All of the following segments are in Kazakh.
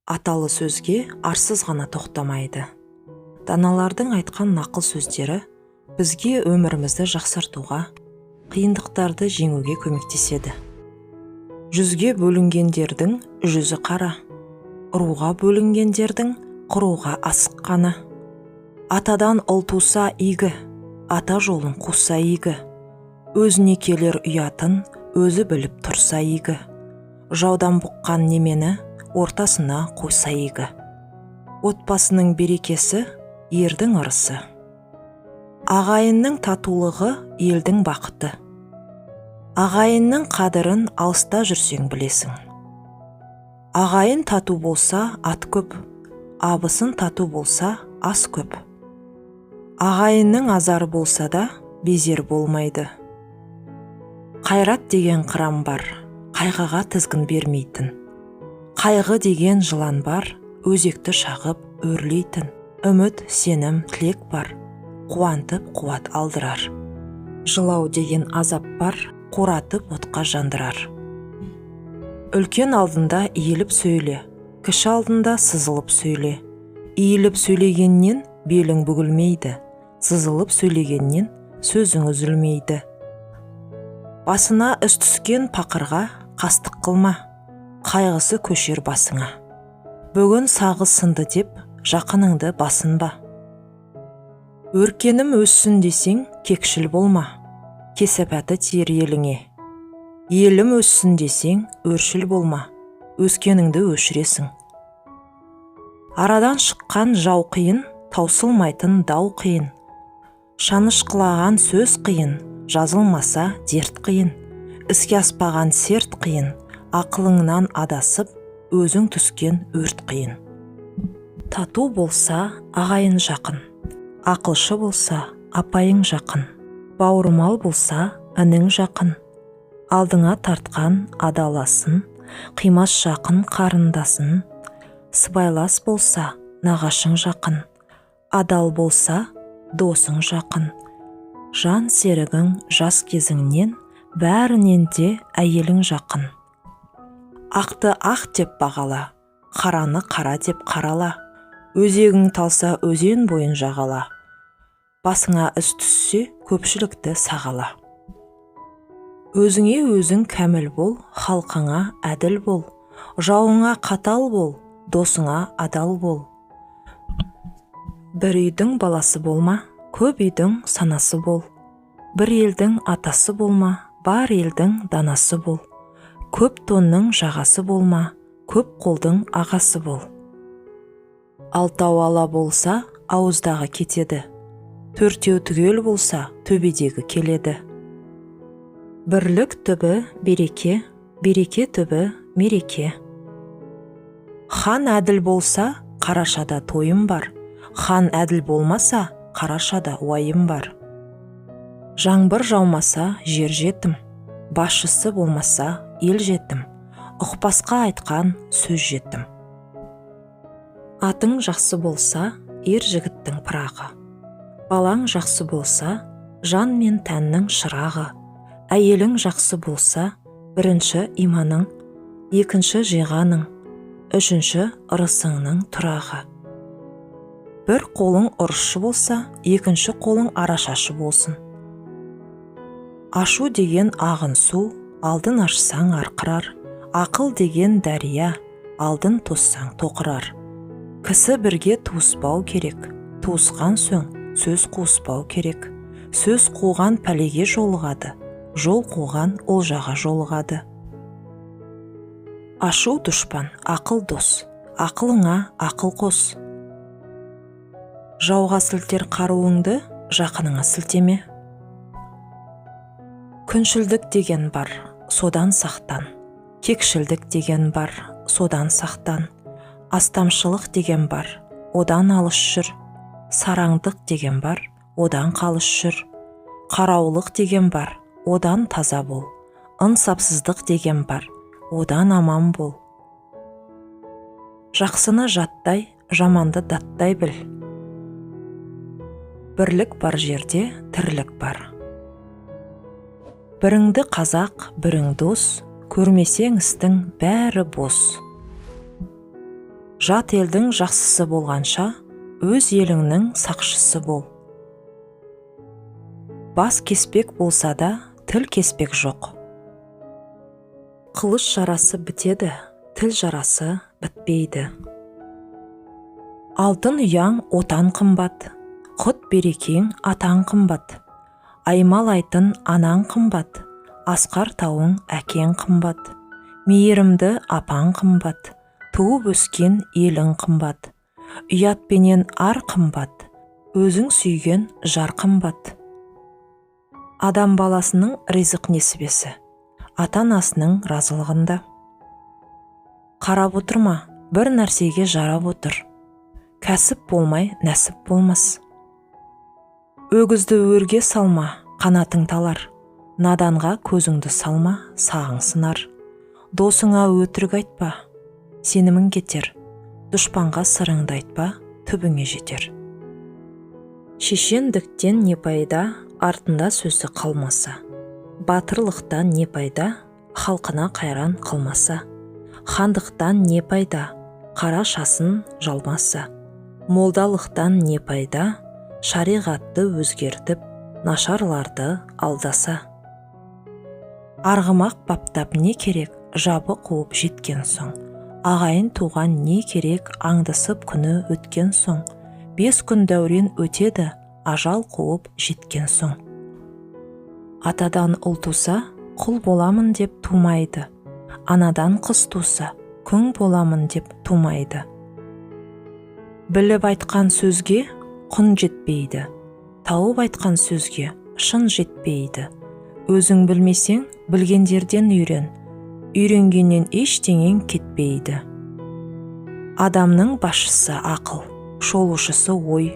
Аталы сөзге арсыз ғана тоқтамайды. Даналардың айтқан нақыл сөздері бізге өмірімізді жақсартуға, қиындықтарды жеңуге көмектеседі. Жүзге бөлінгендердің жүзі қара, руға бөлінгендердің құруға асыққаны. Атадан ұл туса игі, ата жолын қуса игі. Өзіне келер ұятын өзі біліп тұрса игі. Жаудан бұққан немені ортасына қойса игі. Отбасының берекесі – ердің ырысы. Ағайынның татулығы – елдің бақыты. Ағайынның қадірін алыста жүрсең білесің. Ағайын тату болса, ат көп, абысын тату болса, ас көп. Ағайынның азары болса да, безер болмайды. Қайрат деген қыран бар, қайғыға тізгін бермейтін. Қайғы деген жылан бар, өзекті шағып өрлейтін. Үміт, сенім, тілек бар, қуантып қуат алдырар. Жылау деген азап бар, қуратып отқа жандырар. Үлкен алдында иіліп сөйле, кіші алдында сызылып сөйле. Иіліп сөйлегеннен белің бүгілмейді, сызылып сөйлегеннен сөзің үзілмейді. Басына іс түскен пақырға қастық қылма, қайғысы көшер басыңа. Бүгін сағы сынды деп, жақыныңды басынба. Өркенім өссін десең, кекшіл болма, кесапаты тиер еліңе. Елім өссін десең, өршіл болма, өскеніңді өшіресің. Арадан шыққан жау қиын, таусылмайтын дау қиын. Шанышқылаған сөз қиын, жазылмаса дерт қиын. Іске аспаған серт қиын, ақылыңнан адасып, өзің түскен өрт қиын. Тату болса, ағайын жақын, ақылшы болса, апайың жақын, бауырмал болса, інің жақын. Алдыңа тартқан адаласын, қимас жақын қарындасын. Сыбайлас болса, нағашың жақын, адал болса, досың жақын. Жан серігің жас кезіңнен, бәрінен де әйелің жақын. Ақты ақ деп бағала, қараны қара деп қарала. Өзегің талса, өзен бойын жағала. Басыңа іс түссе, көпшілікті сағала. Өзіңе өзің кәміл бол, халқыңа әділ бол. Жауыңа қатал бол, досыңа адал бол. Бір үйдің баласы болма, көп үйдің санасы бол. Бір елдің атасы болма, бар елдің данасы бол. Көп тонның жағасы болма, көп қолдың ағасы бол. Алтау ала болса, ауыздағы кетеді. Төртеу түгел болса, төбедегі келеді. Бірлік түбі – береке, береке түбі – мереке. Хан әділ болса, қарашада тойым бар. Хан әділ болмаса, қарашада уайым бар. Жаңбыр жаумаса, жер жетім, басшысы болмаса, ел жетім. Ұқпасқа айтқан сөз жетім. Атың жақсы болса, ер жігіттің пырағы. Балаң жақсы болса, жан мен тәннің шырағы. Әйелің жақсы болса, бірінші иманың, екінші жиғаның, үшінші ырысыңның тұрағы. Бір қолың ұрысшы болса, екінші қолың арашашы болсын. Ашу деген ағын су, алдын ашсаң, арқырар. Ақыл деген дария, алдын тоссаң, тоқырар. Кісі бірге туыспау керек, туысқан соң сөз қуыспау керек. Сөз қуған пәлеге жолығады, жол қуған олжаға жолығады. Ашу дұшпан, ақыл дос, ақылыңа ақыл қос. Жауға сілтер қаруыңды, жақыныңа сілтеме. Күншілдік деген бар, содан сақтан. Кекшілдік деген бар, содан сақтан. Астамшылық деген бар, одан алыс жүр. Сараңдық деген бар, одан қалыс жүр. Қараулық деген бар, одан таза бол. Ынсапсыздық деген бар, одан аман бол. Жақсыны жаттай, жаманды даттай біл. Бірлік бар жерде тірлік бар. Біріңді қазақ, бірің дос, көрмесең, істің бәрі бос. Жат елдің жақсысы болғанша, өз еліңнің сақшысы бол. Бас кеспек болса да, тіл кеспек жоқ. Қылыш жарасы бітеді, тіл жарасы бітпейді. Алтын ұяң отан қымбат, құт берекең атаң қымбат, аймалайтын анаң қымбат, асқар тауың әкең қымбат, мейірімді апаң қымбат, туып өскен елің қымбат, ұятпенен ар қымбат, өзің сүйген жар қымбат. Адам баласының ризық несібесі ата-анасының разылығында. Қарап отырма, бір нәрсеге жарап отыр. Кәсіп болмай, нәсіп болмас. Өгізді өрге салма, қанатың талар. Наданға көзіңді салма, сағың сынар. Досыңа өтірік айтпа, сенімің кетер. Дұшпанға сырыңды айтпа, түбіңе жетер. Шешендіктен не пайда, артында сөзі қалмаса. Батырлықтан не пайда, халқына қайран қылмаса. Хандықтан не пайда, қара шасын жалмаса. Молдалықтан не пайда, шариғатты өзгертіп, нашарларды алдаса. Арғымақ баптап не керек, жабы қуып жеткен соң. Ағайын туған не керек, аңдысып күні өткен соң. 5 күн дәурен өтеді, ажал қуып жеткен соң. Атадан ұл туса, құл боламын деп тумайды. Анадан қыз туса, күң боламын деп тумайды. Біліп айтқан сөзге құн жетпейді, тауып айтқан сөзге шын жетпейді. Өзің білмесең, білгендерден үйрен, үйренгеннен ештеңең кетпейді. Адамның басшысы ақыл, шолушысы ой,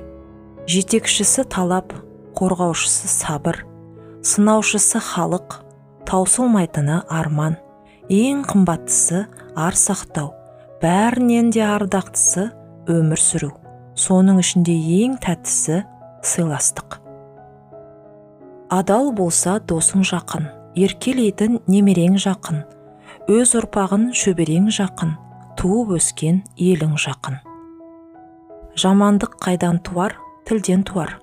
жетекшісі талап, қорғаушысы сабыр, сынаушысы халық, таусылмайтыны арман, ең қымбаттысы ар сақтау, бәрінен де ардақтысы өмір сүру, соның ішінде ең тәттісі сыйластық. Адал болса досың жақын, еркелейтін немерең жақын, өз ұрпағын шөберең жақын, туып өскен елің жақын. Жамандық қайдан туар, тілден туар.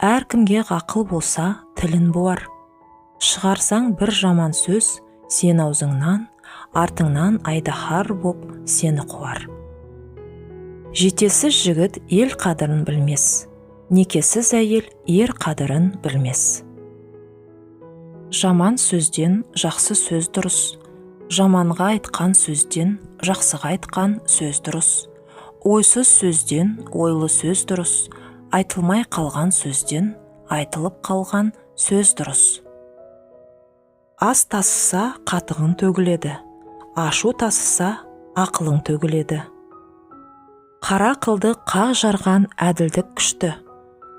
Әркімге ақыл болса, тілін буар. Шығарсаң бір жаман сөз, сен аузыңнан, артыңнан айдаһар боп сені қуар. Жетесіз жігіт ел қадірін білмес, некесіз әйел ер қадірін білмес. Жаман сөзден жақсы сөз дұрыс, жаманға айтқан сөзден жақсыға айтқан сөз дұрыс. Ойсыз сөзден ойлы сөз дұрыс, айтылмай қалған сөзден айтылып қалған сөз дұрыс. Ас тасыса қатығың төгіледі, ашу тасыса ақылың төгіледі. Қара қылды қақ жарған әділдік күшті,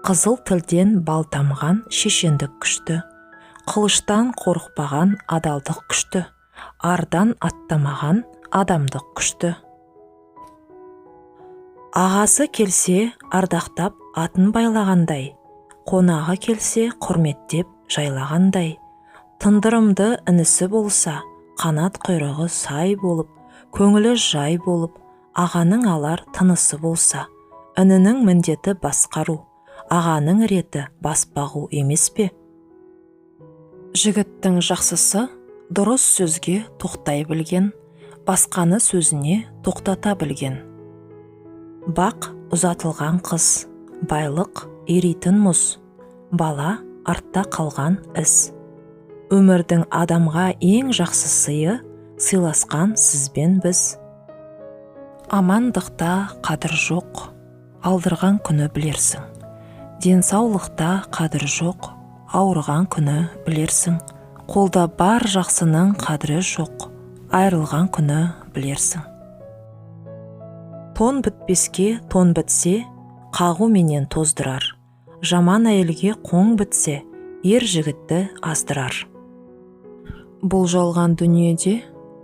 қызыл тілден бал тамған шешендік күшті, қылыштан қорықпаған адалдық күшті, ардан аттамаған адамдық күшті. Ағасы келсе ардақтап атын байлағандай, қонағы келсе құрметтеп жайлағандай, тындырымды інісі болса, қанат құйрығы сай болып, көңілі жай болып, ағаның алар тынысы болса, інінің міндеті басқару, ағаның реті бас бағу емес пе? Жігіттің жақсысы дұрыс сөзге тоқтай білген, басқаны сөзіне тоқтата білген. Бақ ұзатылған қыз, байлық еритін мұз, бала артта қалған із. Өмірдің адамға ең жақсы сыйы сыйласқан сізбен біз. Амандықта қадір жоқ, алдырған күні білерсің. Денсаулықта қадір жоқ, ауырған күні білерсің. Қолда бар жақсының қадірі жоқ, айырылған күні білерсің. Тон бітпеске тон бітсе, қағу менен тоздырар. Жаман әйелге қоң бітсе, ер жігітті аздырар. Бұл жалған дүниеде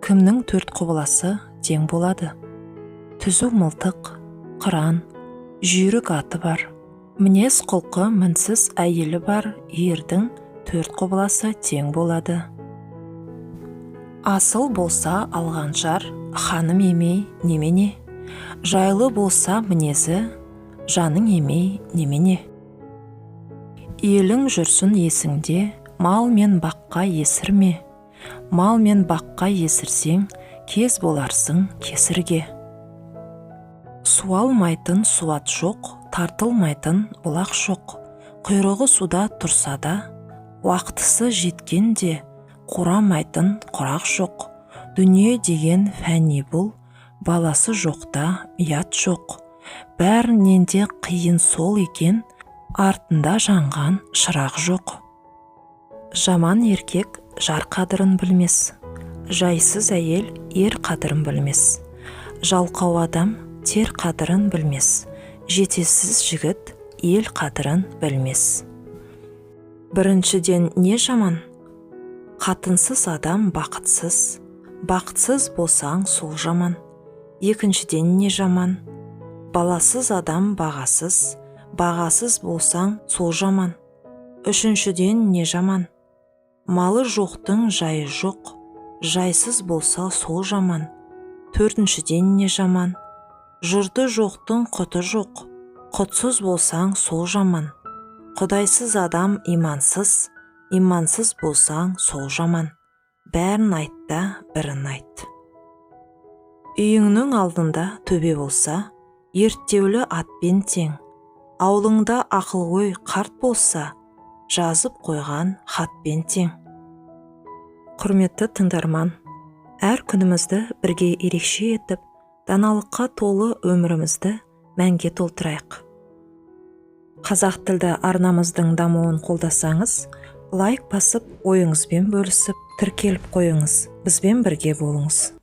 кімнің төрт құбыласы тең болады? Түзу мылтық, қыран, жүйрік аты бар. Мінез құлқы мінсіз әйелі бар ердің төрт құбыласы тең болады. Асыл болса алған жар, ханым емей немене? Жайлы болса мінезі, жаның емей немене? Елің жүрсін есіңде, мал мен баққа есірме. Мал мен баққа есірсең, кез боларсың кесірге. Суалмайтын суат жоқ, тартылмайтын бұлақ жоқ. Құйрығы суда тұрса да, уақытысы жеткенде қурамайтын құрақ жоқ. Дүние деген фәни бұл, баласы жоқта ұят жоқ. Бәрінен де қиын сол екен, артында жанған шырақ жоқ. Жаман еркек жар қадірін білмес, жайсыз әйел ер қадірін білмес. Жалқау адам тер қадірін білмес, жетесіз жігіт ел қадірін білмес. Біріншіден не жаман? Қатынсыз адам бақытсыз, бақытсыз болсаң сол жаман. Екіншіден не жаман? Баласыз адам бағасыз, бағасыз болсаң сол жаман. Үшіншіден не жаман? Малы жоқтың жайы жоқ, жайсыз болса сол жаман. Төртіншіден не жаман? Жұрты жоқтың құты жоқ, құтсыз болсаң сол жаман. Құдайсыз адам имансыз, имансыз болсаң сол жаман. Бәрін айт та, бірін айт. Үйіңнің алдында төбе болса, ерттеулі атпен тең. Аулыңда ақылгөй қарт болса, жазып қойған хатпен тең. Құрметті тыңдарман, әр күнімізді бірге ерекше етіп, даналыққа толы өмірімізді мәнге толтырайық. Қазақ тілді арнамыздың дамуын қолдасаңыз, лайк басып, ойыңызбен бөлісіп, тіркеліп қойыңыз. Бізбен бірге болыңыз.